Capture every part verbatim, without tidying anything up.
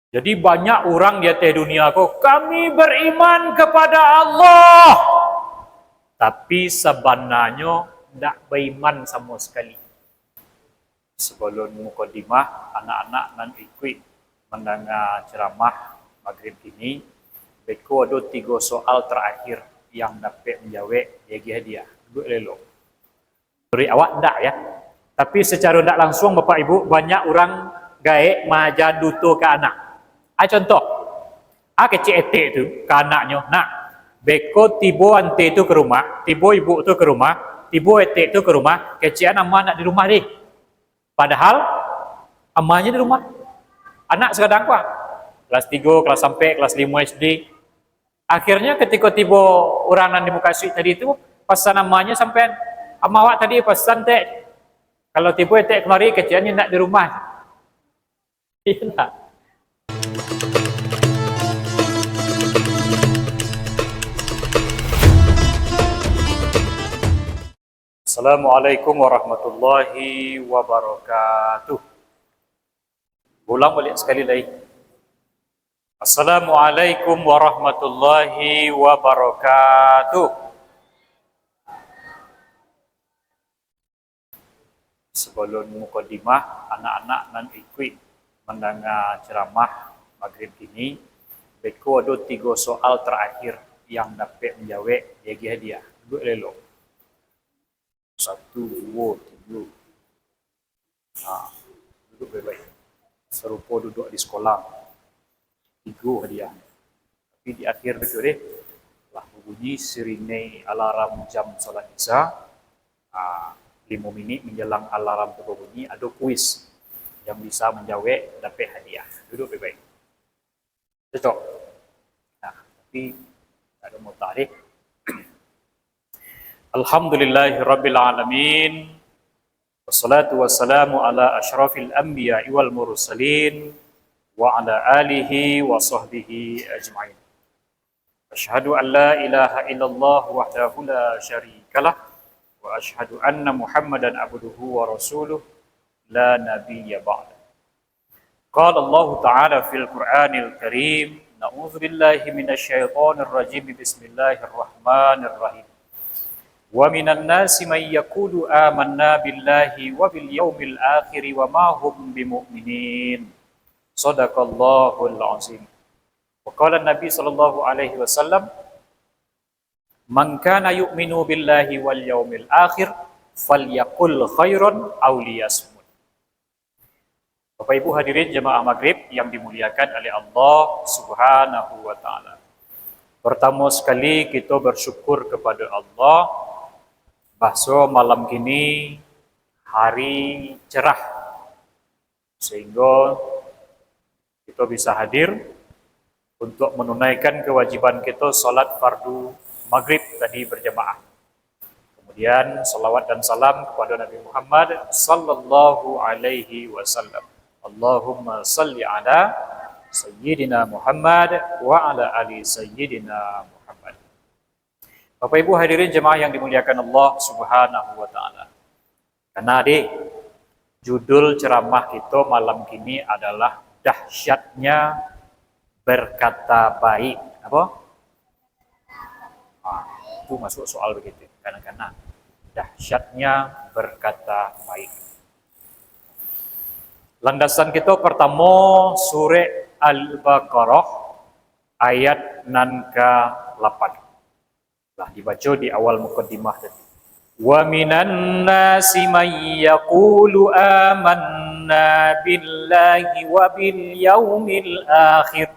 Jadi, banyak urang di ateh dunia ko, "Kami beriman kepada Allah," tapi sabananyo ndak baiman samo sakali. Sabalun mukadimah, anak-anak nan ikuik mandanga ceramah Magrib kini, beko ado tigo soal tarakhir yang dapek manjawek, diagiah hadiah. Duduak elok. Menurut awak, ndak, ya. Tapi, secara ndak langsung, Bapak Ibu, banyak urang gaek maaja duto ka anak. A, contoh, a, kecek etek tu ka anaknyo, "Nak, beko tibo ante tu ka rumah, tibo ibuk tu ka rumah, tibo etek tu ka rumah, kecek an ama ndak di rumah deh." Padahal amanyo di rumah. Anak sakadang ko, kelas tigo, kelas ampek, kelas limo S D. Akhirnyo, katiko tibo urang nan di mukasuik tadi tu, pasan amanyo sampaian, "Ama awak tadi pasan, Tek. Kalau tibo etek kamari, kecek an nyo ndak di rumah." Iyolah. Assalamualaikum warahmatullahi wabarakatuh. Ulang baliak sakali lai. Assalamualaikum warahmatullahi wabarakatuh. Sabalun mukadimah, anak-anak nan ikuik mandanga ceramah Magrib kini, beko ado tigo soal tarakhir yang dapek manjawek, diagiah hadiah. Duduak elok. Satu, duo, tigo. Ha, duduak baik-baik. Sarupo duduak di sekolah. Tigo hadiah. Tapi di akhir tu deh, lah babunyi sirine alarm jam salat Isya. Ha, limo minik manjalang alarm tu babunyi, ado kuis. Yang bisa manjawek, dapek hadiah. Duduak baik-baik. Cocok. Nah, tapi tak ada mutah deh. Alhamdulillahirabbil alamin. Wassalatu wassalamu ala asyrafil anbiya'i wal mursalin wa ala alihi wa sahbihi ajma'in. Asyhadu an la ilaha illallah wahdahu la syarikalah, wa asyhadu anna Muhammadan abduhu wa rasuluh, la nabiyya ba'dah. Qala Allahu ta'ala fil Qur'anil Karim, na'udzubillahi minasy syaithanir rajim, bismillahirrahmanirrahim. Wa minan nasi may yaqulu amanna billahi wa bil yaumil akhiri wa ma hum bimu'minin. Sadaqallahul azim. Wa qala Nabi sallallahu alaihi wasallam, "Man kana yu'minu billahi wal yaumil akhir, falyaqul khairan aw liyasmut." Bapak Ibu hadirin jamaah Magrib yang dimuliakan oleh Allah Subhanahu wa Ta'ala. Pertama sekali, kita bersyukur kepada Allah, bahwa malam kini hari cerah, sehingga kita bisa hadir untuk menunaikan kewajiban kita salat fardu Magrib tadi berjamaah. Kemudian, salawat dan salam kepada Nabi Muhammad sallallahu alaihi wasallam. Allahumma salli ala Sayyidina Muhammad wa ala ali Sayyidina Muhammad. Bapak Ibu hadirin jemaah yang dimuliakan Allah Subhanahu wa Ta'ala. Karena, deh, judul ceramah kita malam kini adalah dahsyatnya berkata baik. Apa? Ah, itu masuk soal begitu. Kadang-kadang dahsyatnya berkata baik. Landasan kita pertama, Surah Al-Baqarah, ayat nan ka lapan. Lah dibaco di awal mukadimah tadi. "Wa minan nasi may yaqulu amanna billahi wa bil yaumil akhir."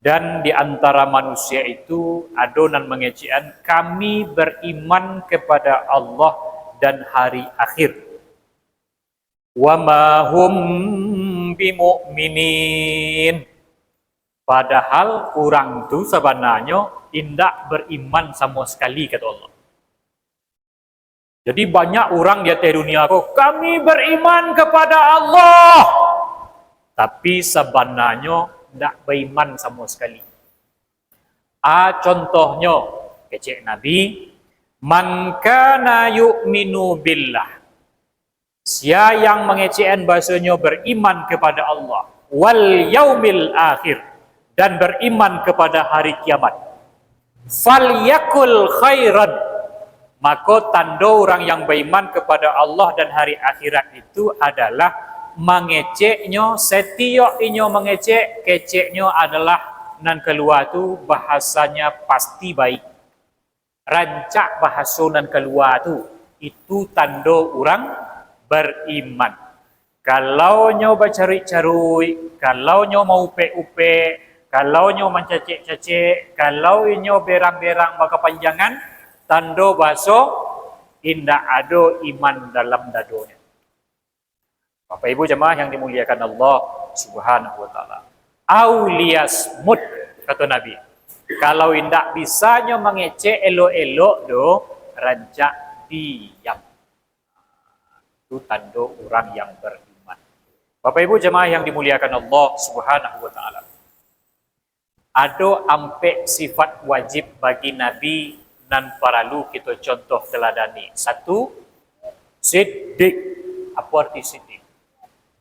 Dan di antara manusia itu ado nan mangecekan, "Kami beriman kepada Allah dan hari akhir." "Wa ma hum bimu'minin." Padahal urang tu sabananyo indak beriman samo sakali, kato Allah. Jadi, banyak urang di ateh dunia ko, "Kami beriman kepada Allah," tapi sabananyo ndak baiman samo sakali. A, contohnyo, kecek Nabi, "Man kana yu'minu billah." Sia yang mangecekan bahasonyo beriman kepada Allah, wal yaumil akhir, dan beriman kepada hari kiamat. Falyakul khairan, mako tando urang yang beriman kepada Allah dan hari akhirat itu adalah mangeceknyo, setiok inyo mangecek, keceknyo adalah nan kalua tu bahasanya pasti baik. Rancak bahaso nan kalua tu, itu tando urang bariman. Kalau nyo bacaruik-caruik, kalau nyo maupek-upek, kalau nyo mancacek-cacek, kalau inyo berang-berang bakapanjangan, tando bahaso indak ado iman dalam dadonyo. Bapak Ibu jamaah yang dimuliakan Allah Subhanahu wa Ta'ala. Au liyasmut, kata Nabi. Kalau indak bisanyo mangecek elok-elok doh, rancak diam. Itu tando urang yang beriman. Bapak Ibu jamaah yang dimuliakan Allah Subhanahu wa Ta'ala. Ado ampek sifat wajib bagi Nabi nan paralu kito contoh teladani. Satu, siddiq. Apo arti siddiq?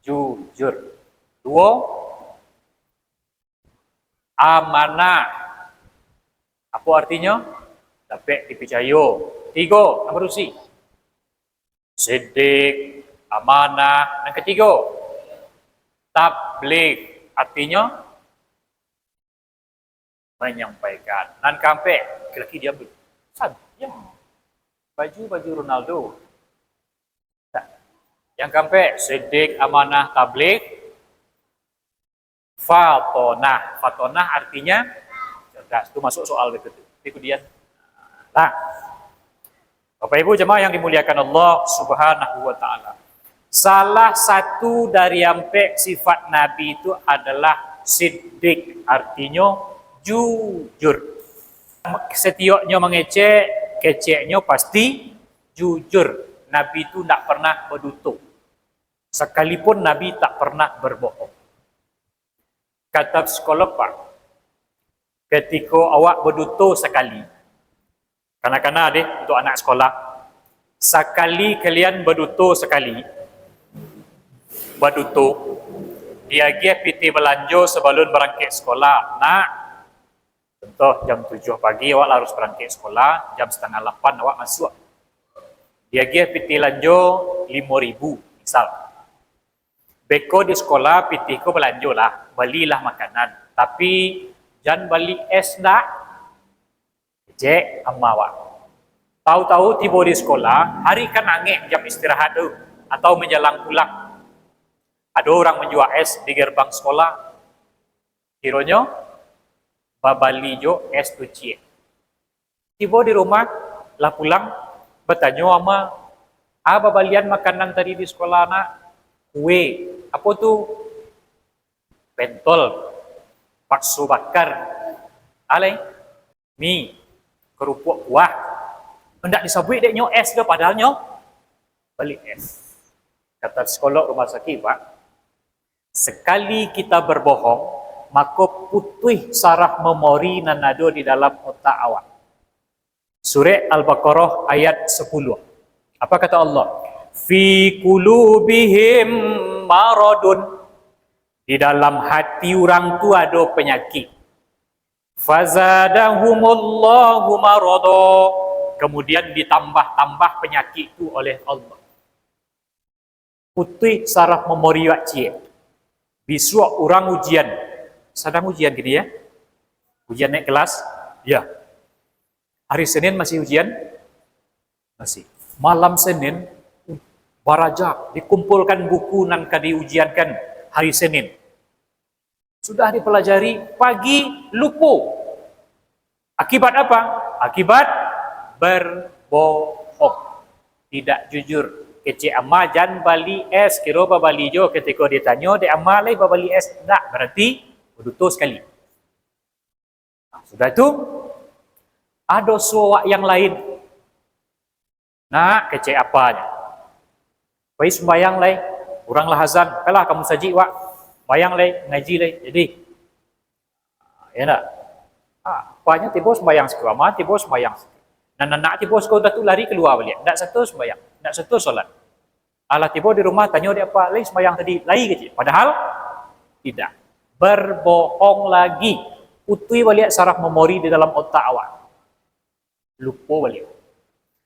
Jujur. Duo, amanah. Apo artinyo? Dapek dipicayo. Tigo, nan barusi. Siddiq, amanah. Nan katigo, tabligh. Artinyo, manyampaikan. Nan kaampek, laki-laki diam dulu. San, diam. Baju-baju Ronaldo. Nah, yang kaampek, siddiq, amanah, tabligh, fatonah. Fatonah artinya cerdas. Itu masuk soal itu. Tapi kemudian, nah, Bapak Ibu jemaah yang dimuliakan Allah Subhanahu wa Ta'ala, salah satu dari ampek sifat Nabi itu adalah siddiq, artinyo jujur. Satioknyo mangecek, keceknyo pasti jujur. Nabi tu ndak pernah baduto. Sakalipun Nabi tak pernah berbohong. Kata psikolog, Pak, ketiko awak baduto sakali, kana-kana deh, untuk anak sekolah, sakali kalian baduto sakali, baduto, diagiah pitih balanjo sabalun barangkek sekolah, nak. Contoh, jam tujuah pagi awak lah harus barangkek sekolah, jam satangah lapan awak masuak. Diagiah pitih lanjo limo ribu, misal. Beko di sekolah, pitih ko balanjo lah, balilah makanan. Tapi, jan bali es ndak, kecek ama awak. Tahu-tahu tibo di sekolah, hari kan angek jam istirahat tu, atau manjalang pulang. Ado urang manjua es di gerbang sekolah. Kironyo, babali jo es tu ciek. Tibo di rumah, lah pulang, batanyo ama, "A babalian makanan tadi di sekolah, Nak?" "Kue." "Apo tu?" "Pentol, bakso bakar, alai mi, kerupuak kuah." Ndak disabuik dek nyo es doh, padahal nyo bali es. Kata psikolog rumah sakit, Pak, sakali kita berbohong, mako putuih saraf memori nan ado di dalam otak awak. Surek Al-Baqarah ayat sapuluah. Apa kata Allah? "Fi qulubihim maradun." Di dalam hati urang tu ado panyakik. "Fazadahumullahu marada." Kemudian ditambah-tambah panyakik tu oleh Allah. Putuih saraf memori awak ciek. Bisuak urang ujian. Sadang ujian kini, ya. Ujian naik kelas. Ya. Hari Senin masih ujian? Masih. Malam Senin, barajak, dikumpulkan buku nan ka diujiankan hari Senin. Sudah dipelajari, pagi lupo. Akibat apa? Akibat berbohong. Tidak jujur. Kecek ama, "Jan bali es." Kiro babali jo, ketiko ditanyo dek ama, "Lai babali es ndak?" Berarti baduto sakali. Nah, sudah itu, ado suwak yang lain. "Nak," kecek apanyo, "pai sumbayang lai, urang lah azan." "Kalah ka musajik, Wak. Sumbayang lai, ngaji lai." Jadi, ya ndak? Ah, apanyo tibo sumbayang siko, ama tibo sumbayang siko. Nan anak tibo siko dah tu lari kalua baliak. Ndak sato sumbayang, ndak sato solat. Alah tibo di rumah, tanyo dek apa, "Lai sumbayang tadi?" "Lai," kecek. Padahal Tidak. Berbohong lagi. Putui baliak saraf memori di dalam otak awak. Lupo baliak.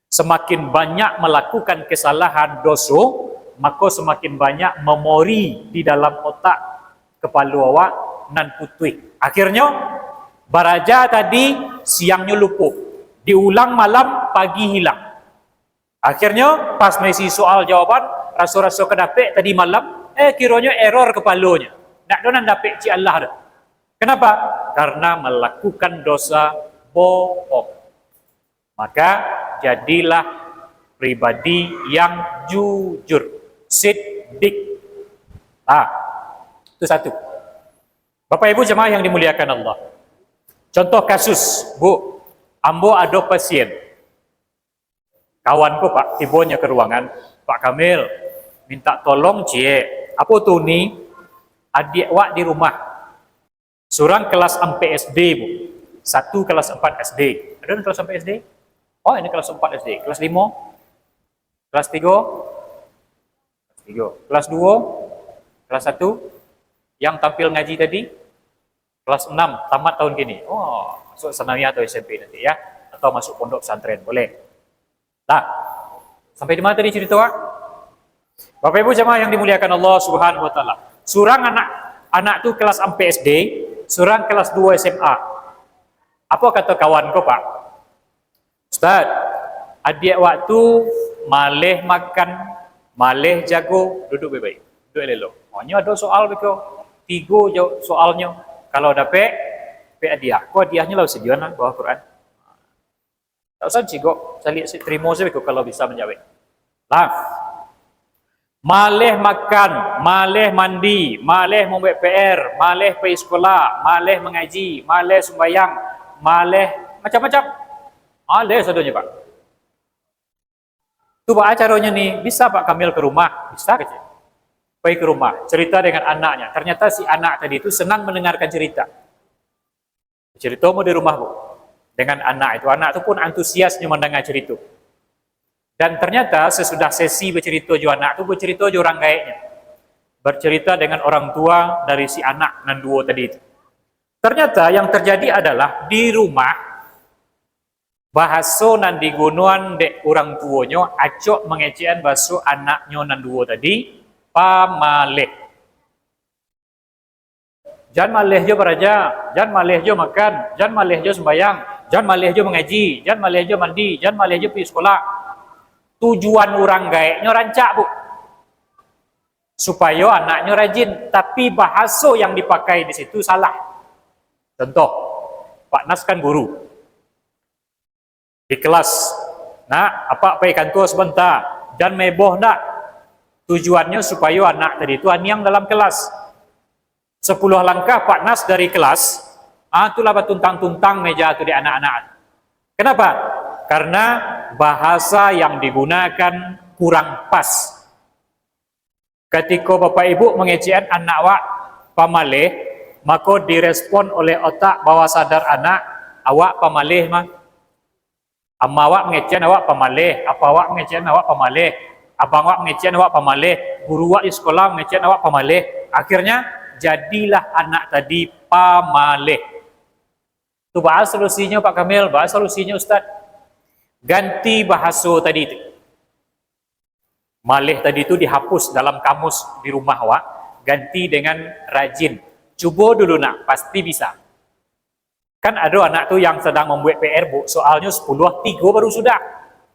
Semakin banyak melakukan kesalahan, doso, mako semakin banyak memori di dalam otak, kepala awak nan putui. Akhirnyo, baraja tadi siangnyo lupo. Diulang malam, pagi hilang. Akhirnyo, pas maisi soal jawaban, raso-raso ka dapek tadi malam, eh, kironyo error kepalonyo. Ndak ado nan dapek cik alah doh. Kenapa? Karena melakukan dosa bohong. Maka, jadilah pribadi yang jujur, siddiq. Ah, itu satu. Bapak Ibu jemaah yang dimuliakan Allah. Contoh kasus, Bu, ambo ado pasien. Kawan ko, Pak, tibonyo ka ruangan, "Pak Kamil, minta tolong ciek." "Apo tu, Ni?" "Adiak wak di rumah. Surang kelas ampek S D, Bu. Satu kelas empat S D." Ado nan kelas ampek S D? Oh, ini kelas empat S D. Kelas limo? Kelas tigo? Kelas tigo. Kelas duo? Kelas satu? Yang tampil ngaji tadi? Kelas enam, tamat tahun kini. Oh, masuk sanawiyah atau S M P nanti, ya. Atau masuk pondok pesantren, boleh. Nah, sampai di mana tadi cerita, Wak? Bapak Ibu jamaah yang dimuliakan Allah Subhanahu wa Ta'ala. Surang anak, anak tu kelas ampek S D, surang kelas duo S M A. Apo kato kawan ko, Pak? "Ustaz, adiak wak tu maleh makan, maleh jago, duduk baik-baik, duduk elok-elok. Nyo ado soal beko, tigo jo soalnyo. Kalau dapek, dapek hadiah." Ko hadiahnyo lah, sadiakan lah bawah Quran. Tak usah cigok, caliak si, tarimo sajo beko kalau bisa manjawek. Lah. Maleh makan, maleh mandi, maleh mambuek P R, maleh pai sikola, maleh mangaji, maleh sumbayang, maleh macam-macam. Maleh sadonyo, Pak. Tu baa caronyo ni? "Bisa, Pak Kamil, ka rumah?" "Bisa," kecek. Pai ka rumah, cerita dengan anaknya. Ternyata si anak tadi tu senang mendengarkan cerita. Cerita mo di rumah, Bu, dengan anak itu. Anak tu pun antusiasnyo mandanga cerita. Dan ternyata sesudah sesi bacarito jo anak tu, bacarito jo urang gaeknyo. Bercerita dengan orang tua dari si anak nan duo tadi tu. Ternyata yang terjadi adalah di rumah, bahaso nan digunoan dek urang tuonyo acok mangecekan bahaso anaknyo nan duo tadi, pamaleh. "Jan maleh jo baraja, jan maleh jo makan, jan maleh jo sumbayang, jan maleh jo mangaji, jan maleh jo mandi, jan maleh jo pai sikola." Tujuan urang gaeknyo rancak, Bu. Supayo anaknyo rajin, tapi bahaso yang dipakai di situ salah. Contoh, Pak Nas kan guru. Di kelas, "Nak, apak pai kantua sabanta, jan maeboh ndak?" Tujuannyo supayo anak tadi tu aniang dalam kelas. Sapuluah langkah Pak Nas dari kelas, ah, tu lah batuntang-tuntang meja tu dek anak-anak. Kenapa? Karena bahasa yang digunakan kurang pas. Katiko bapak ibu mangecekan anak awak pamaleh, mako direspon oleh otak bawah sadar anak, "Awak pamaleh mah. Ama awak mangecekan awak pamaleh, apa awak mangecekan awak pamaleh, abang awak mangecekan awak pamaleh, guru awak di sikola mangecekan awak pamaleh." Akhirnya, jadilah anak tadi pamaleh. Tu baa solusinyo, Pak Kamil? Baa solusinyo, Ustaz? Ganti bahaso tadi tu. Maleh tadi tu dihapus dalam kamus di rumah awak, ganti dengan rajin. Cubo dulu nak, pasti bisa. Kan ado anak tu yang sadang mambuek P R, Bu, soalnyo sapuluah, tigo baru sudah.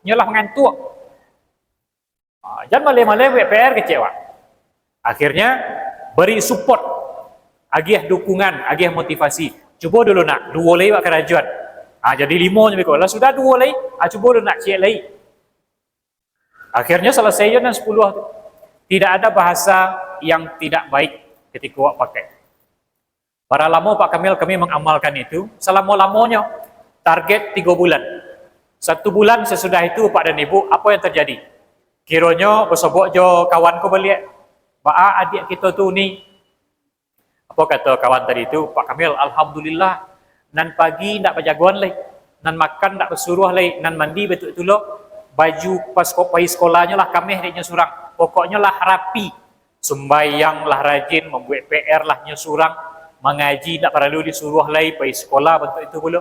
Nyo lah mangantuak. Ah, "Jan maleh-maleh buek P R," kecek awak. Akhirnya, beri support, agiah dukungan, agiah motivasi. "Cubo dulu nak, duo lai awak karajoan. Ah, jadi limo nyo beko. Lah sudah duo lai, ah, cubo dulu nak, ciek lai." Akhirnya salasai jo nan sapuluah tu. Tidak ada bahasa yang tidak baik ketika awak pakai. Bara lamo, Pak Kamil, kami mengamalkan itu? Selamo-lamonyo, target tigo bulan. Satu bulan sesudah itu, Pak dan Ibu, apa yang terjadi? Kironyo basobok jo kawan ko baliak, "Baa adiak kito tu ni?" Apo kato kawan tadi tu, "Pak Kamil, alhamdulillah, nan pagi ndak bajagoan lai, nan makan ndak basuruah lai, nan mandi batuak tulok, baju pas ko pai sekolahnyo lah kameh dek nyo surang, pokoknyo lah rapi." Sumbayang lah rajin, mambuek P R lah nyo surang, mangaji ndak paralu disuruah lai, pai sikolah bantuak itu pulo.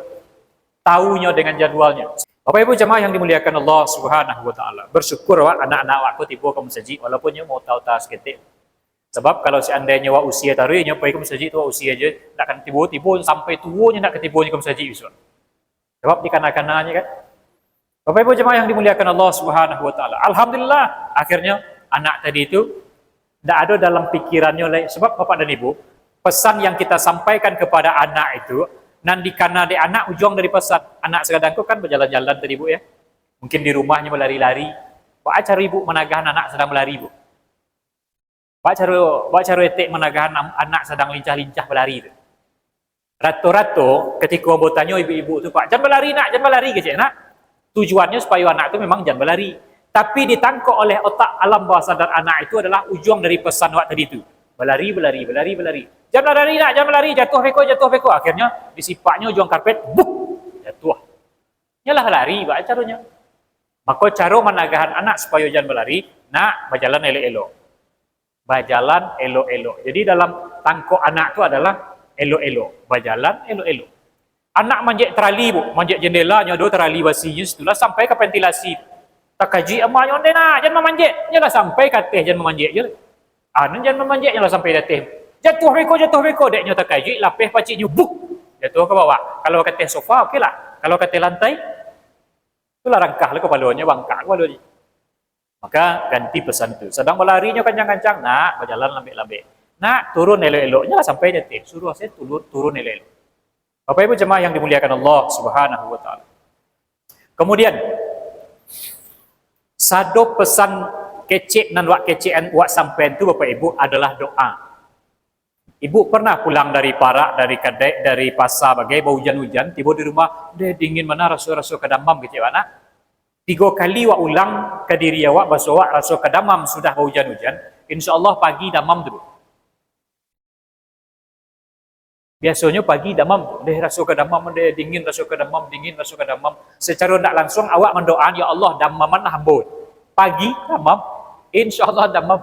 Tahunyo dengan jadwalnyo. Bapak Ibu jamaah yang dimuliakan Allah Subhanahu wa Ta'ala, bersyukur awak anak-anak awak ko tibo ka masajik, walaupun nyo maota-ota saketek. Sabab kalau seandainyo awak usia taruih, nyo pai ka masajik tu awak usia je, ndak akan tibo-tibo sampai tuo nyo ndak akan tibo nyo ka masajik bisuak. Sabab dikana-kananyo kan. Bapak Ibu jamaah yang dimuliakan Allah Subhanahu wa Ta'ala. Alhamdulillah, akhirnyo anak tadi tu ndak ado dalam pikirannyo lai. Sabab Bapak dan Ibu, pesan yang kita sampaikan kepada anak itu, nan dikana dek anak ujuang dari pesan. Anak sakadang ko kan bajalan-jalan tadi, Bu, ya. Mungkin di rumahnyo balari-lari. Baa caro ibu managahan anak sadang balari, Bu? Baa caro, baa caro etek managahan am-, anak sadang lincah-lincah balari tu? Rato-rato, katiko ambo tanyo ibu-ibu tu, "Pak, jan balari, Nak, jan balari," kecek, Nak. Tujuannyo supayo anak tu memang jan balari. Tapi ditangkok oleh otak alam bawah sadar anak itu adalah ujuang dari pesan awak tadi tu. Balari, balari, balari, balari. "Jan balari, Nak, jan balari, jatuah beko, jatuah beko." Akhirnyo, disipaknyo ujuang karpet, buk, jatuah. Nyolah lari, baa caronyo? Mako, caro managahan anak supayo jan balari, "Nak, bajalan elok-elok." Bajalan elok-elok. Jadi, dalam tangkok anak tu adalah elok-elok. Bajalan elok-elok. Anak manjek tarali, Bu. Manjek jendela, nyo ado tarali basinyo situ lah sampai ka ventilasi. Takajuik amaknyo, "Ondeh, Nak, jan mamanjek." Nyo lah sampai ka ateh, jan mamanjek je lah. Anu jan mamanjek, nyo lah sampai di ateh. "Jatuah beko, jatuah beko." Dek nyo takajuik, lapeh paciknyo, buk! Jatuah ka bawah. Kalau ka ateh sofa, oke lah. Kalau ka ateh lantai, tu lah rangkah lah kapalonyo, bangkak kapalonyo. Maka ganti pesan tu. Sadang balarinyo kancang-kancang, "Nak, bajalan lambek-lambek. Nak, turun elok-elok." Nyo lah sampai di ateh. Suruah sajo turun, turun elok-elok. Bapak Ibu jemaah yang dimuliakan Allah Subhanahu wa Ta'ala. Kemudian, sado pesan kecek nan wak kecekan, wak sampaian tu, Bapak Ibu, adalah doa. Ibu pernah pulang dari parak, dari kadai, dari pasa bagai, baujan-ujan, tibo di rumah, "Deh, dingin bana, raso-raso ka damam," kecek wak, Nak. Tigo kali wak ulang ka diri awak, baso awak raso ka damam sudah baujan-ujan, insya Allah pagi damam tu. Biasonyo pagi damam tu, "Deh, raso ka damam, deh, dingin, raso ka damam, dingin, raso ka damam." Secaro ndak langsuang awak mandoa, "Ya Allah, damamanlah ambo." Pagi damam, insya Allah damam.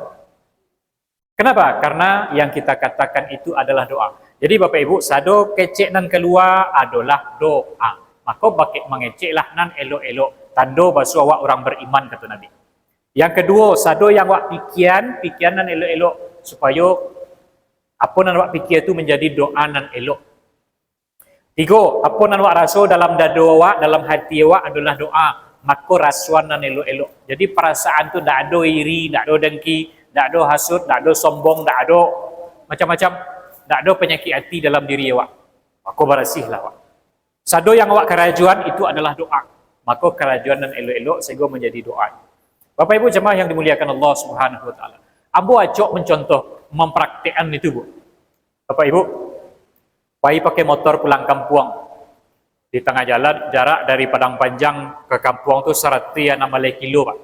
Kenapa? Karena yang kita katakan itu adalah doa. Jadi, Bapak Ibu, sado kecek nan kalua adolah doa. Mako, bakek mangeceklah nan elok-elok, tando baso awak urang bariman, kato Nabi. Yang kaduo, sado yang awak pikian, pikian nan elok-elok, supayo apo nan awak pikia tu manjadi doa nan elok. Tigo, apo nan awak raso dalam dado awak, dalam hati awak adolah doa, mako rasoan nan elok-elok. Jadi, parasaan tu ndak ado iri, ndak ado dengki, ndak ado hasut, ndak ado sombong, ndak ado macam-macam, ndak ado panyakik ati dalam diri awak. Mako, barasiahlah awak. Sado yang awak karajoan itu adalah doa. Mako, karajoan nan elok-elok sehingga manjadi doa. Bapak Ibu jemaah yang dimuliakan Allah Subhanahu wa Ta'ala. Ambo acok mancontoh, mampraktekkan itu, Bu. Bapak Ibu, pai pakai motor pulang kampuang. Di tangah jalan, jarak dari Padang Panjang ka kampuang tu saratuih anam baleh kilo, Pak.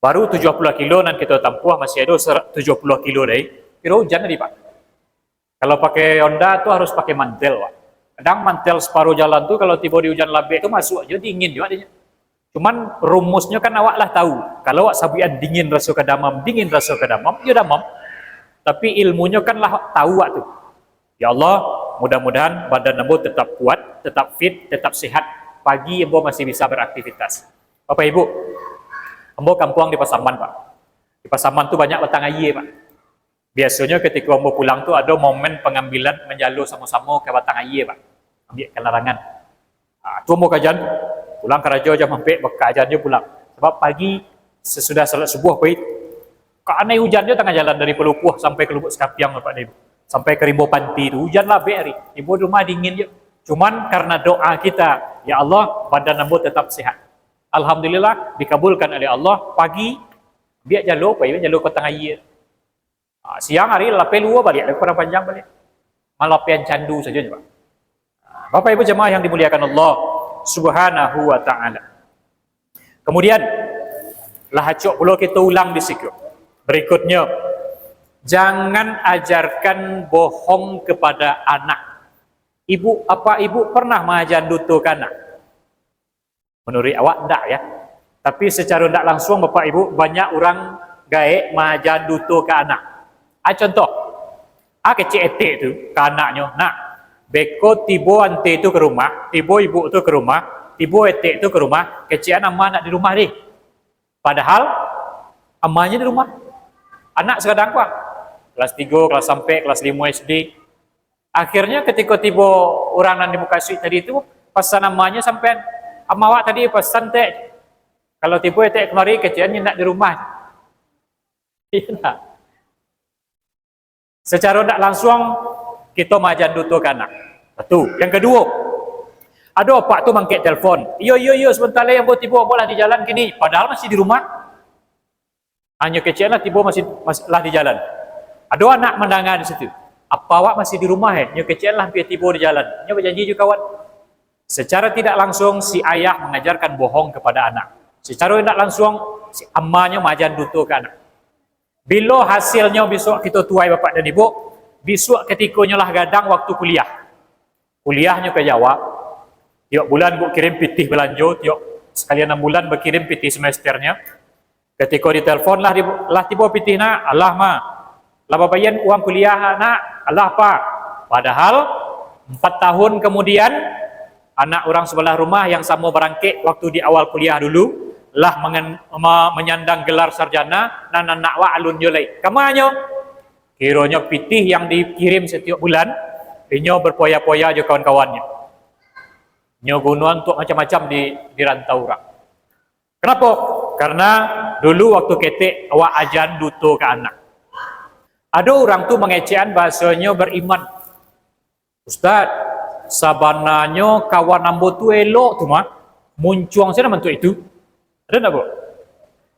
Baru tujuah puluah kilo nan kito tampuah, masih ado sara-, tujuah puluah kilo lai. Kiro ujan tadi, Pak. Kalau pakai Honda tu harus pakai mantel, Pak. Kadang mantel saparuh jalan tu, kalau tibo di ujan labek tu, masuak je, dingin juga adanya. Cuman rumusnyo kan awak lah tahu. Kalau awak sabuikan dingin raso ka damam, dingin raso ka damam, yo damam. Tapi ilmunyo kan lah tahu awak tu. Ya Allah, mudah-mudahan badan ambo tetap kuat, tetap fit, tetap sehat. Pagi ambo masih bisa beraktivitas. Bapak Ibu, ambo kampuang di Pasaman, Pak. Di Pasaman tu banyak batang aia, Pak. Biasonyo katiko ambo pulang tu ado momen pangambilan manjalo samo-samo ka batang aia, Pak. Ambiak ka larangan. Ah, tu ambo kajan, pulang karajo jam ampek, bakajan jo pulang. Sabab pagi, sasudah salat subuah, pai, kanai ujan jo tangah jalan dari Palupuah sampai ka Lubuak Sikapiang, Bapak Ibu. Sampai ka Rimbo Panti tu, ujan labek hari. Tibo di rumah dingin jo. Cuman karena doa kita, "Ya Allah, badan ambo tetap sehat." Alhamdulillah, dikabulkan oleh Allah. Pagi, ambiak jalo, pai jalo ka batang aia. Ah, siang hari lapeh luo baliak, lapeh Padang Panjang baliak. Malapehan candu sajo, Pak. Ah, Bapak Ibu jemaah yang dimuliakan Allah Subhanahu wa Ta'ala. Kemudian, lah acok pulo kito ulang di siko. Berikutnyo, jangan ajarkan bohong kepada anak. Ibu, apa ibu pernah maaja duto ka anak? Manuruik awak, ndak, ya. Tapi sacaro ndak langsuang, Bapak Ibu, banyak urang gaek maajan duto ka anak. A contoh, a kecek etek tu ka anaknyo, "Nak, beko tibo ante tu ka rumah, tibo ibuk tu ka rumah, tibo etek tu ka rumah, kecek an ama ndak di rumah deh." Padahal amanyo di rumah. Anak sakadang ko, kelas tigo, kelas ampek, kelas limo S D. Akhirnyo katiko tibo urang nan di mukasuik tadi tu, pasan amanyo sampean, "Ama awak tadi pasan, Tek. Kalau tibo etek kamari, kecek an inyo ndak di rumah." Iyo ndak? Sacaro ndak lansuang, kito maajan duto ka anak. Satu. Yang kaduo, ado apak tu mangkek telpon, "Iyo, iyo, iyo, sabanta lai ambo tibo, ambo lah di jalan kini," padahal masih di rumah. Hanyo kecek lah tibo masih, masih lah di jalan. Ado anak mandanga di situ, "Apa awak masih di rumah, eh?" Nyo kecek lah ampia tibo di jalan. Nyo bajanji jo kawan. Secara tidak langsung, si ayah mangajarkan bohong kepada anak. Secara tidak langsung, si amanyo maajan duto ka anak. Bilo hasilnyo bisuak kito tuai, bapak dan ibuk? Bisuak katikonyo lah gadang waktu kuliah. Kuliahnyo ka Jawa, tiok bulan buk kirim pitih balanjo, tiok sakali anam bulan bakirim pitih semesternyo. Katiko ditelepon, "Lah di, lah tibo pitih, Nak?" "Alah, Ma." "Lah babayia uang kuliah, Nak?" "Alah, Pak." Padahal, empat tahun kamudian, anak urang sabalah rumah yang samo barangkek waktu di awal kuliah dulu, lah mangan-, ma-, manyandang gelar sarjana, nan anak wak alun jo lai. Kamanyo? Kironyo pitih yang dikirim satiok bulan, inyo berpoya-poya jo kawan-kawannyo. Nyo gunoan untuak macam-macam di, di rantau urang. Kanapo? Karano dulu waktu ketek awak ajan duto ka anak. Ado urang tu mangecekan bahasonyo bariman. "Ustaz, sabananyo kawan ambo tu elok tu mah, muncuang sajo bantuak itu." Ado ndak, Bu?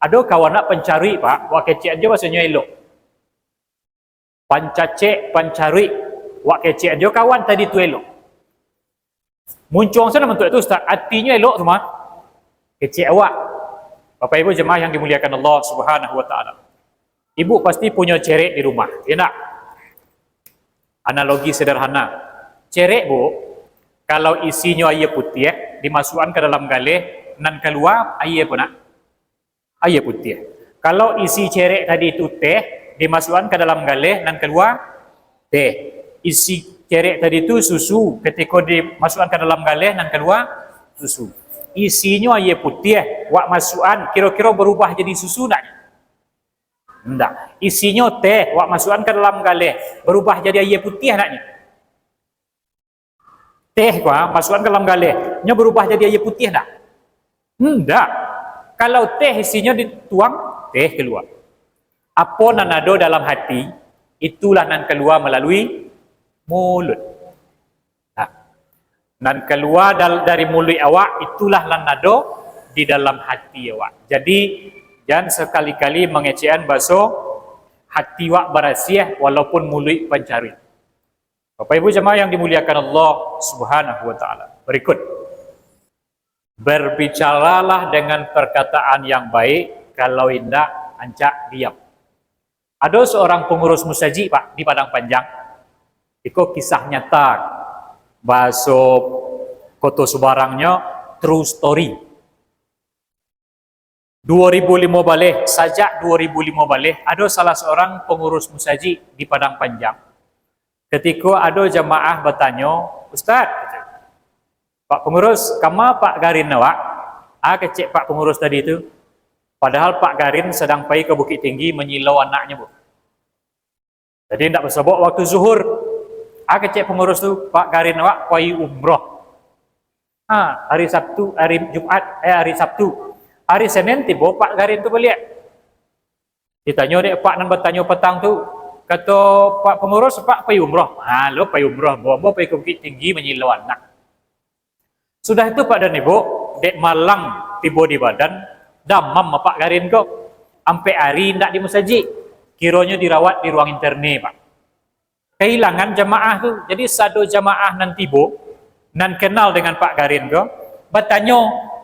Ado kawan nak pancaruik, Pak, wak kecekan jo bahasonyo elok. Pancacek, pancaruik, wak kecekan jo kawan tadi tu elok. Muncuang sajo bantuak itu, Ustaz, artinyo elok tu mah. Kecek awak. Bapak Ibu jemaah yang dimuliakan Allah Subhanahu wa Ta'ala. Ibu pasti punyo cerek di rumah, ya ndak? Analogi sederhana. Cerek, Bu, kalau isinyo aia putiah, dimasuakan ka dalam galeh, nan kalua aia apo, Nak? Aia putiah. Kalau isi cerek tadi tu teh, dimasuakan ka dalam galeh, nan kalua teh. Isi cerek tadi tu susu, katiko dimasuakan ka dalam galeh, nan kalua susu. Isinyo aia putiah, wak masuakan, kiro-kiro barubah jadi susu ndak? Ndak. Isinyo teh, wak masuakan ka dalam galeh, barubah jadi aia putiah ndak nyo? Teh ko, ah, masuakan ka dalam galeh, nyo barubah jadi aia putiah ndak? Ndak. Kalau teh isinyo dituang, teh kalua. Apo nan ado dalam hati, itulah nan kalua malalui muluik. Nah, nan kalua dal-, dari muluik awak, itulah nan ado di dalam hati awak. Jadi, jan sakali-kali mangecekan bahaso hati awak barasiah, walaupun muluik pancaruik. Bapak Ibu jemaah yang dimuliakan Allah Subhanahu wa Ta'ala. Berikut. Berbicaralah dengan perkataan yang baik, kalau indak, rancak diam. Ado seorang pengurus musajik, Pak, di Padang Panjang. Iko kisah nyata, bahaso Koto Subarangnyo, true story. Duo ribu limo baleh, sajak duo ribu limo baleh, ado salah seorang pengurus musajik di Padang Panjang. Katiko ado jamaah batanyo, "Ustaz," kato, "Pak Pangurus, kama Pak Garin awak?" Ah, kecek Pak Pangurus tadi tu. Padahal Pak Garin sadang pai ka Bukittinggi manyilau anaknyo, Bu. Jadi, indak basobok waktu zuhur. Ah, kecek pangurus tu, "Pak Garin awak pai umroh." Ha, hari Sabtu, hari Jumat, eh, hari Sabtu. Hari Senin tibo Pak Garin tu baliak. Ditanyo dek Pak nan batanyo patang tu, kato Pak Pangurus, "Pak pai umroh?" "Ha, lo pai umroh, ambo, ambo pai ka Bukittinggi manyilau anak." Sudah itu, Pak dan Ibu, dek malang tibo di badan, damam Pak Garin ko. Ampek ari indak di musajik. Kironyo dirawat di ruang interne, Pak. Kahilangan jamaah tu. Jadi, sado jamaah nan tibo, nan kenal dengan Pak Garin ko, batanyo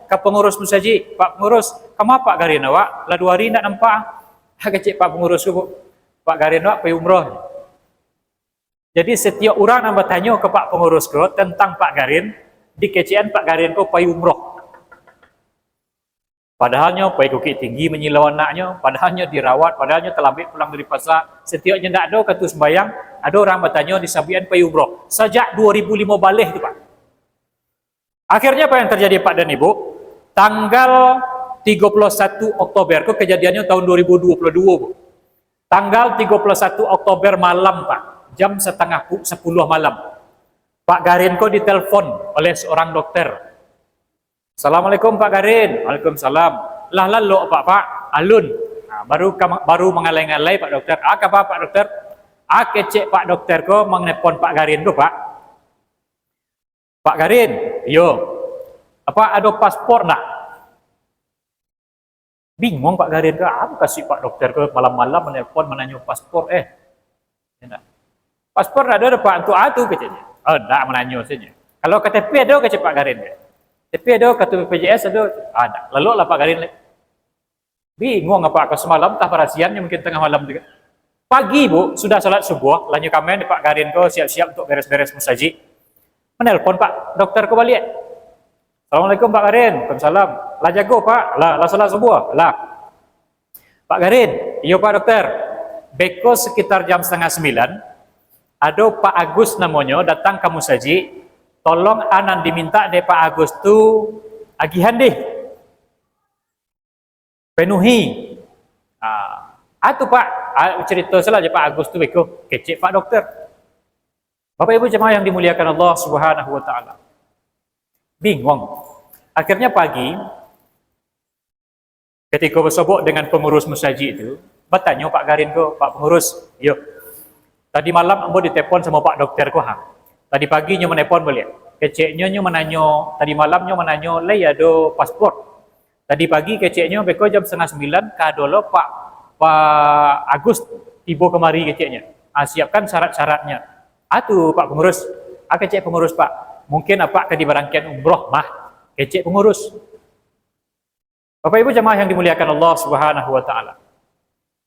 ka pangurus musajik, "Pak Pangurus, kama Pak Garin awak? Lah duo ari indak nampak." Ha, kecek Pak Pangurus ko, Bu, "Pak Garin awak pai umroh." Jadi, satiok urang nan batanyo ka Pak Pangurus ko tantang Pak Garin, dikecekan Pak Garin ko pai umroh. Padahalnyo pai Bukik Tinggi manyilau anaknyo, padahalnyo dirawat, padahalnyo talambek pulang dari pasa. Satioknyo ndak ado wakatu sumbayang, ado urang batanyo disabuikan pai umroh. Sajak duo ribu limo baleh tu, Pak. Akhirnyo apa yang terjadi, Pak dan Ibu? Tanggal tigo puluh satu Oktober ko, kejadiannyo tahun dua ribu dua puluh dua, Bu. Tanggal tigo puluh satu Oktober malam, Pak, jam satangah pu-, sapuluah malam, Pak Garin ko ditelepon oleh seorang dokter. "Assalamualaikum, Pak Garin." "Waalaikumsalam." "Lah lalok, Pak, Pak?" "Alun." Nah, baru ka-, baru mangalai-ngalai, Pak Dokter. "Ah, kaba, Pak Dokter?" "Ah, kecek Pak Dokter ko manelpon Pak Garin tu, Pak." "Pak Garin?" "Iyo." "Apak ado paspor ndak?" Bingung Pak Garin ko, "Ah, mukasuik Pak Dokter ko malam-malam manelpon mananyo paspor, eh." "Paspor ndak ado doh, Pak, untuak a tu," keceknyo. "Oh, ndak, mananyo sajo." "Kalau K T P ado?" kecek Pak Garin ko. "K T P ado, kartu B P J S ado?" "Ah, ndak." Laloklah Pak Garin lai. Bingung apak ko, samalam antah barasiannyo, mungkin tangah malam tu kan. Pagi, Bu, sudah salat subuah, lah nyo kameh Pak Garin ko siap-siap untuak beres-beres musajik. Manelpon Pak Dokter ko baliak. "Assalamualaikum, Pak Garin." "Waalaikumsalam." "Lah jago, Pak?" "Lah, lah salat subuah?" "Lah." "Pak Garin." "Iyo, Pak Dokter." "Beko sekitar jam satangah sambilan, ado Pak Agus namonyo datang ka musajik, tolong a nan dimintak dek Pak Agus tu agihan dih. Penuhi." "Ah, a tu, Pak?" "Ah, carito salah jo Pak Agus tu beko," kecek Pak Dokter. Bapak Ibu jamaah yang dimuliakan Allah Subhanahu wa Ta'ala. Bingung. Akhirnya pagi, ketika basobok dengan pengurus musajik tu, batanyo Pak Garin ko, "Pak Pengurus, iyo, tadi malam ambo ditelepon samo Pak Dokter ko, ha. Tadi pagi nyo manelpon baliak. Keceknyo nyo mananyo, tadi malam nyo mananyo, lai ado paspor. Tadi pagi keceknyo beko jam satangah sambilan, ka ado lo Pak, Pak Agus tibo kamari keceknyo. Ah, siapkan syarat-syaratnyo." "A tu, Pak Pengurus?" "A," kecek pengurus, "Pak, mungkin apak ka dibarangkek umroh mah," kecek pengurus. Bapak Ibu jamaah yang dimuliakan Allah Subhanahu wa Ta'ala.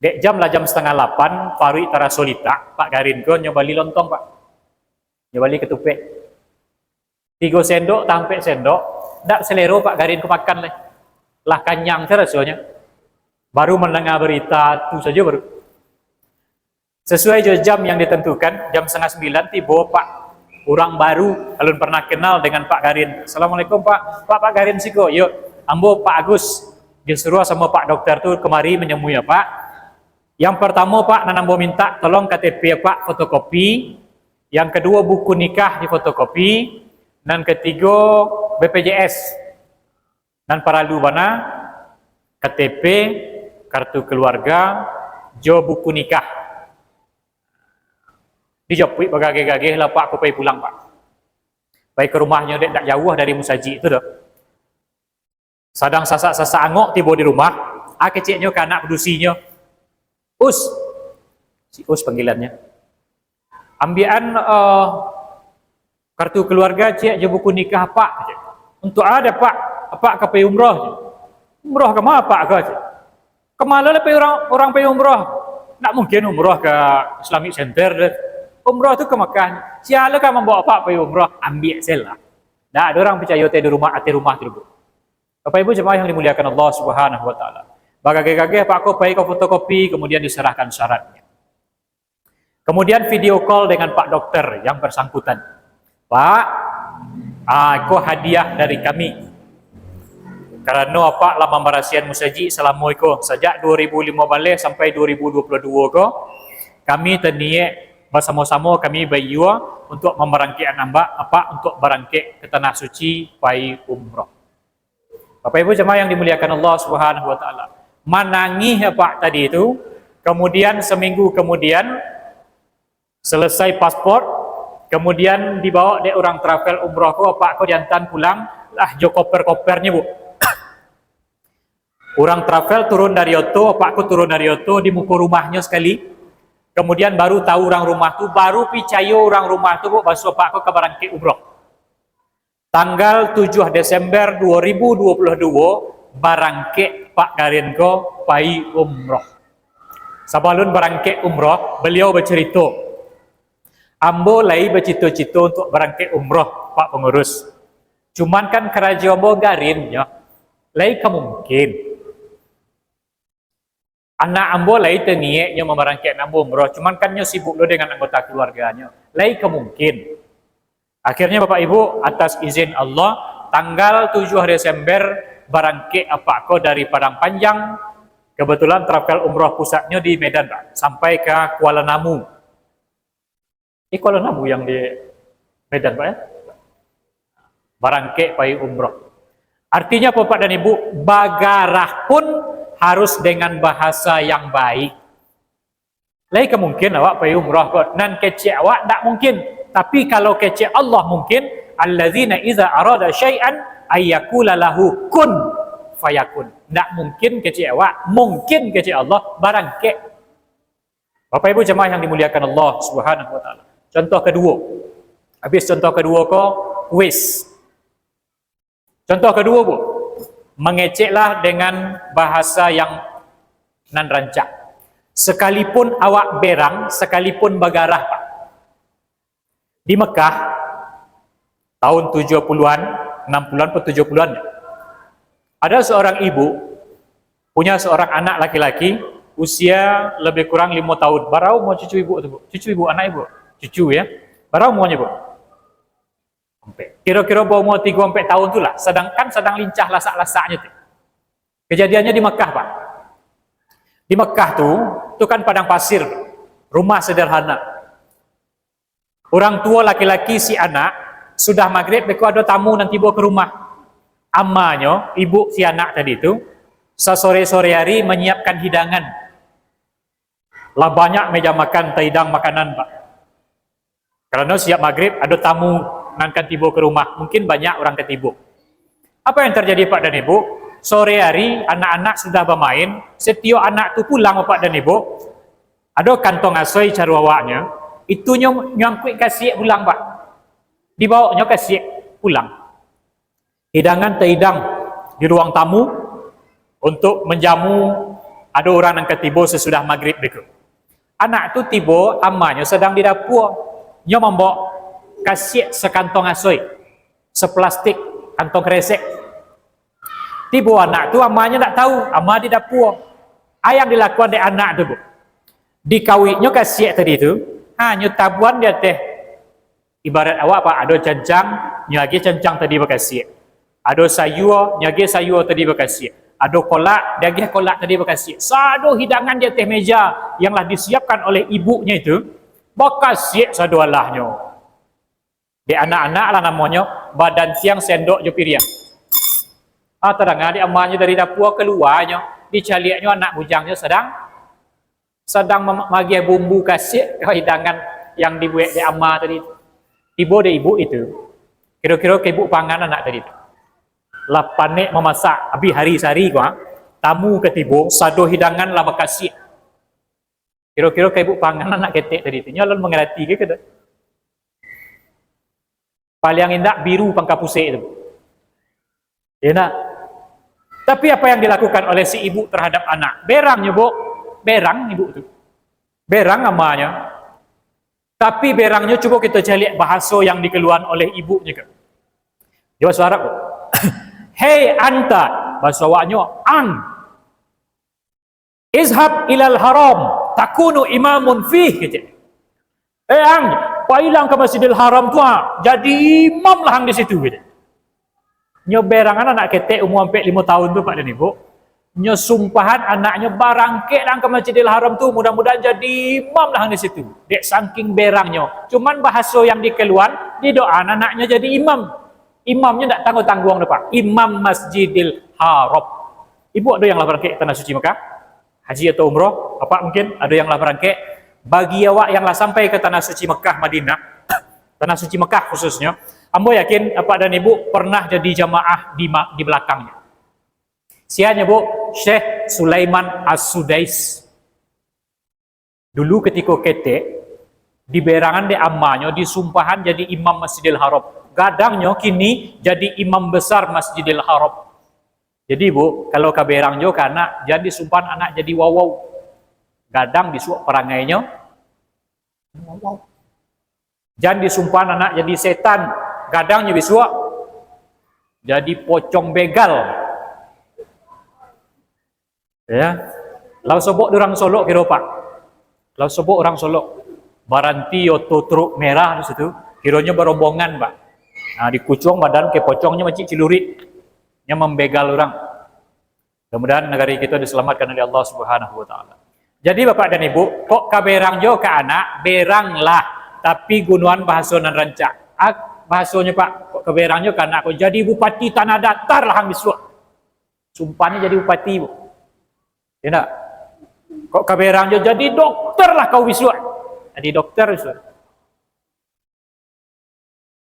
Dek jam lah jam satangah lapan, paruik taraso litak, Pak Garin ko nyo bali lontong, Pak. Nyo bali katupek. Tigo sendok, tampek sendok, ndak selero Pak Garin ko makan lai. Lah kanyang se rasonyo. Baru mandanga barita tu sajo baru. Sasuai jo jam yang ditentukan, jam satangah sambilan tibo Pak urang baru, alun pernah kenal dengan Pak Garin. "Assalamualaikum, Pak." "Pak, Pak Garin siko?" "Iyo, ambo Pak Agus, disuruah samo Pak Dokter tu kamari manamui Apak. Yang partamo, Pak, nan ambo mintak, tolong K T P Apak fotokopi. Yang kaduo, buku nikah difotokopi. Nan katigo, B P J S. Nan paralu bana, K T P, kartu keluarga, jo buku nikah." Dijapuik bagageh-gageh lah Pak ko pai pulang, Pak. Pai ka rumahnyo dek, dak jauah dari musajik tu doh. Sadang sasak-sasak angok tibo di rumah, a keceknyo ka anak padusinyo. "Us," si Us panggilannyo, "ambiakan, eh, kartu keluarga ciek jo buku nikah Apak," kecek. "Untuak a dek Apak?" "Apak ka pai umroh," kecek. "Umroh ka ma Apak ko?" kecek. "Ka ma lo lah pai urang, urang pai umroh? Ndak mungkin umroh ka Islamic Center doh. Umroh tu ka Makkah. Sia lo ka mambaok Apak pai umroh?" Ambiak se lah. Ndak ado urang picayo ateh di rumah, ateh rumah tu, Bu. Bapak Ibu jemaah yang dimuliakan Allah Subhanahu wa Ta'ala. Bagageh-gageh Pak ko pai ka fotokopi, kemudian diserahkan syaratnya. Kemudian video call dengan Pak Dokter yang bersangkutan. "Pak, ah, ko hadiah dari kami. Karano Apak lah mambarasiahan musajik salamo iko, sajak dua ribu limo baleh sampai dua ribu dua puluh dua ko, kami taniek basamo-samo kami baiyo untuak mambarangkekkan amba-, Apak untuak barangkek ka Tanah Suci pai umroh." Bapak Ibu jemaah yang dimuliakan Allah Subhanahu wa Ta'ala. Manangih Apak tadi tu, kemudian seminggu kemudian, selesai paspor, kemudian dibaok dek urang travel umroh ko, Apak ko diantaan pulang, lah jo koper-kopernyo, Bu. Urang travel turun dari oto, Apak ko turun dari oto di muko rumahnyo sakali. Kemudian baru tahu urang rumah tu, baru picayo urang rumah tu, Bu, baso Apak ko ka barangkek umroh. Tanggal tujuah Desember dua ribu dua puluh dua, barangkek Pak Garin ko pai umroh. Sabalun barangkek umroh, baliau bacarito, "Ambo lai bacito-cito untuak barangkek umroh, Pak Pangurus. Cuman kan karajo ambo Garin, yo. Lai ka mungkin. Anak ambo lai taniek nyo mamarangkek nak baumroh, cuman kan nyo sibuk lo dengan anggota keluarganyo. Lai ka mungkin. Akhirnya, Bapak Ibu, atas izin Allah, tanggal tujuh Desember, barangkek apak ko dari Padang Panjang. Kebetulan travel umroh pusatnyo di Medan, Pak, sampai ka Kuala Namu. Eh, Kuala Namu yang di Medan, Pak, ya? Barangkek pai umroh. Artinya apa, Pak dan Ibu? Bagarah pun harus dengan bahasa yang baik. Lai ka mungkin awak pai umroh ko. Nan kecek awak ndak mungkin. Tapi kalau kecek Allah mungkin, "Alladzina iza arada syai'an ayyakula lahu kun fayakun." Ndak mungkin kecek awak, mungkin kecek Allah, barangkek. Bapak Ibu jemaah yang dimuliakan Allah Subhanahu wa Ta'ala. Contoh kedua. Habis contoh kedua ko, wis. Contoh kedua, Bu. Mengeceklah dengan bahasa yang nan rancak. Sekalipun awak berang, sekalipun bagarah, Pak. Di Mekah, tahun tujuh puluhan, enam puluhan atau tujuh puluhan, ada seorang ibu punya seorang anak laki-laki usia lebih kurang lima tahun. Bara umua cucu ibu tu, Bu? Cucu ibu, anak ibu? Cucu, ya. Bara umuanyo, Bu? Ampek. Kiro-kiro baumua tigo ampek tahun tu lah. Sedangkan sedang lincah lasak-lasaknyo tu. Kejadiannya di Mekah, Pak. Di Mekah tu, tu kan padang pasir, rumah sederhana. Urang tuo laki-laki si anak, sudah magrib beko ado tamu nan tibo ka rumah. Amanyo, ibu si anak tadi tu, sasore-sore ari manyiapkan hidangan. Lah banyak meja makan, taidang makanan, Pak. Karano siap magrib, ado tamu nan kan tibo ka rumah. Mungkin banyak urang ka tibo. Apa yang terjadi, Pak dan Ibu? Sore ari, anak-anak sudah bamain, setiok anak tu pulang, Pak dan Ibu, ado kantong asoi caruawaknyo, itu nyo nyangkuik kasiak pulang, Pak. Dibawoknyo kasiak pulang. Hidangan taidang di ruang tamu untuk manjamu ado urang nan ka tibo sasudah magrib beko. Anak tu tibo, amanyo sadang di dapua. Nyo mambawok kasiak sakantong asoi, saplastik, kantong kresek. Tibo anak tu, amanyo ndak tahu, ama di dapua. A yang dilakukan dek anak tu, Bu? Dikauiknyo kasiak tadi tu, ha, nyo tabuan di ateh. Ibarat awak, Pak, ado cancang, nyo agiah cancang tadi bakasiak. Ado sayua, nyo agiah sayua tadi bakasiak. Ado kolak, diagiah kolak tadi bakasiak. Sado hidangan di ateh meja yang lah disiapkan oleh ibunyo itu, bakasiak sado alahnyo. Dek anak-anak lah namonyo, badan siang sendok jo piriang. Ah, tadanga dek amanyo dari dapua kaluanyo, dicaliaknyo anak bujangnyo sadang sadang mem-, magiah bumbu kasiak ka hidangan yang dibuek dek ama tadi tu. Tibo dek ibu itu, kiro-kiro ka ibu pangan anak tadi tu. Lah panek mamasak, abih hari sahari ko, ha, tamu ka tibo, sado hidangan lah bakasiak. Kiro-kiro ka ibu pangan anak ketek tadi tu. Nyo alun mangarati ke kada? Paliang indak biru pangka pusek tu. Ya nak? Tapi apa yang dilakukan oleh si ibu terhadap anak? Berang nyo, Bu. Berang ibu tu. Berang amanyo. Tapi berangnyo, cubo kito caliak bahaso yang dikaluaan oleh ibunyo ko. Jo bahaso Arab, Bu. "Hei anta," bahaso awaknyo, "Ang. Izhab ilal haram, takunu imamun fih," kecek. "Eh, Ang, pailah ka Masjidil Haram tu, ha. Jadi imam lah Ang di situ," kecek. Nyo berangan anak ketek umua ampek limo tahun tu, Pak dan Ibu. Nyo sumpahan anaknyo, "Barangkek lah Ang ka Masjidil Haram tu, mudah-mudahan jadi imam lah Ang di situ." Dek sangking berangnyo. Cuman bahaso yang dikaluaan, didoaan anaknyo jadi imam. Imamnyo ndak tangguang-tangguang doh, Pak. Imam Masjidil Haram. Ibu ado yang lah barangkek ka Tanah Suci Mekah? Haji atau umroh? Apak mungkin ado yang lah barangkek? Bagi awak yang lah sampai ka Tanah Suci Mekah, Madinah, Tanah Suci Mekah khususnyo, ambo yakin apak dan ibu pernah jadi jamaah di ma-, di balakangnya. Sia nyo, Bu? Syekh Sulaiman As-Sudais. Dulu ketiko ketek, diberangan dek amanyo, disumpahan jadi imam Masjidil Haram. Gadangnyo kini jadi imam besar Masjidil Haram. Jadi, Bu, kalau ka berang jo ka anak, jan disumpahan anak jadi wawau. Gadang bisuak parangainyo wawau. Jan disumpahan anak jadi setan, gadangnyo bisuak jadi pocong begal. Ya. Lau sobok di urang Solok kiro, Pak. Lau sobok urang Solok. Baranti oto truk merah di situ. Kironyo barombongan, Pak. Nah, dikucuang badan, kepocongnyo macik cilurik. Nyo mambegal urang. Mudah-mudahan nagari kito diselamatkan oleh Allah Subhanahu wa Ta'ala. Jadi, Bapak dan Ibu, kok ka berang jo ka anak, beranglah, tapi gunoan bahaso nan rancak. Ah, bahasonyo, Pak, kok ka berang jo ka anak, kok jadi bupati Tanah Datar lah ang bisuak. Sumpahnyo jadi bupati, Bu. Ya ndak? Kok ka berang jo jadi dokter lah kau bisuak. Jadi dokter bisuak.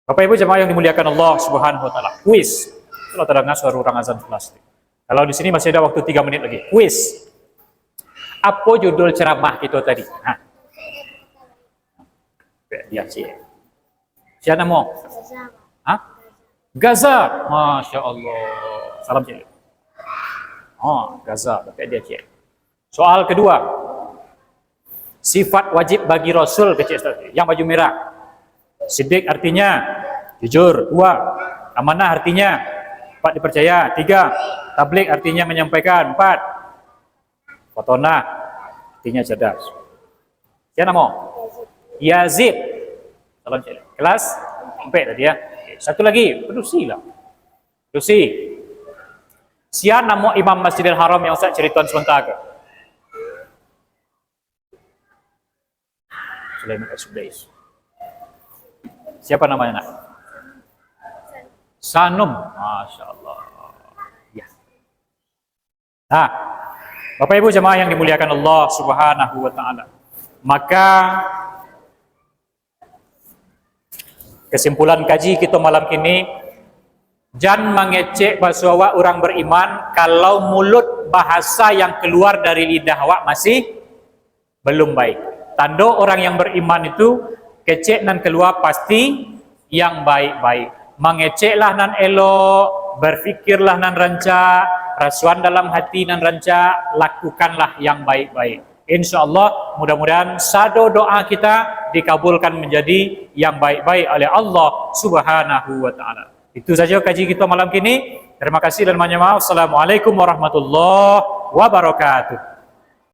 Bapak Ibu jamaah yang dimuliakan Allah Subhanahu wa Ta'ala. Kuis. Kalau terdengar suara orang azan plastik. Kalau di sini masih ada waktu tiga menit lagi. Kuis. Apa judul ceramah kita tadi? Nah. Dia cik. Siapa nama? Hah? Gaza. Masya Allah. Salam cik. Oh, Gaza. Bapak dia cik. Soal kedua, sifat wajib bagi Rasul, kecil Ustaz, yang baju merah. Sidik artinya jujur, dua. Amanah artinya dapat dipercaya, tiga. Tabligh artinya menyampaikan, empat. Fatonah artinya cerdas. Siapa nama? Yazid. Salam cek. Kelas empat tadi ya. Oke, satu lagi, padusi lah. Padusi. Siapa nama Imam Masjidil Haram yang Ustaz ceritakan sebentar ke? Sulaiman Al-Sudais. Siapa namanya, nak? Sanum. Masya Allah. Ya. Nah, Bapak Ibu jamaah yang dimuliakan Allah Subhanahu wa Ta'ala. Maka, kesimpulan kaji kita malam kini, jan mangecek baso awak urang beriman, kalau mulut bahasa yang keluar dari lidah awak masih belum baik. Tando orang yang beriman itu, kecek nan keluar pasti yang baik-baik. Mangeceklah nan elok, berfikirlah nan rancak, rasuan dalam hati nan rancak, lakukanlah yang baik-baik. Insya Allah, mudah-mudahan sado doa kita dikabulkan menjadi yang baik-baik oleh Allah Subhanahu wa Ta'ala. Itu saja kaji kita malam kini. Terima kasih dan banyak maaf. Assalamualaikum warahmatullahi wabarakatuh.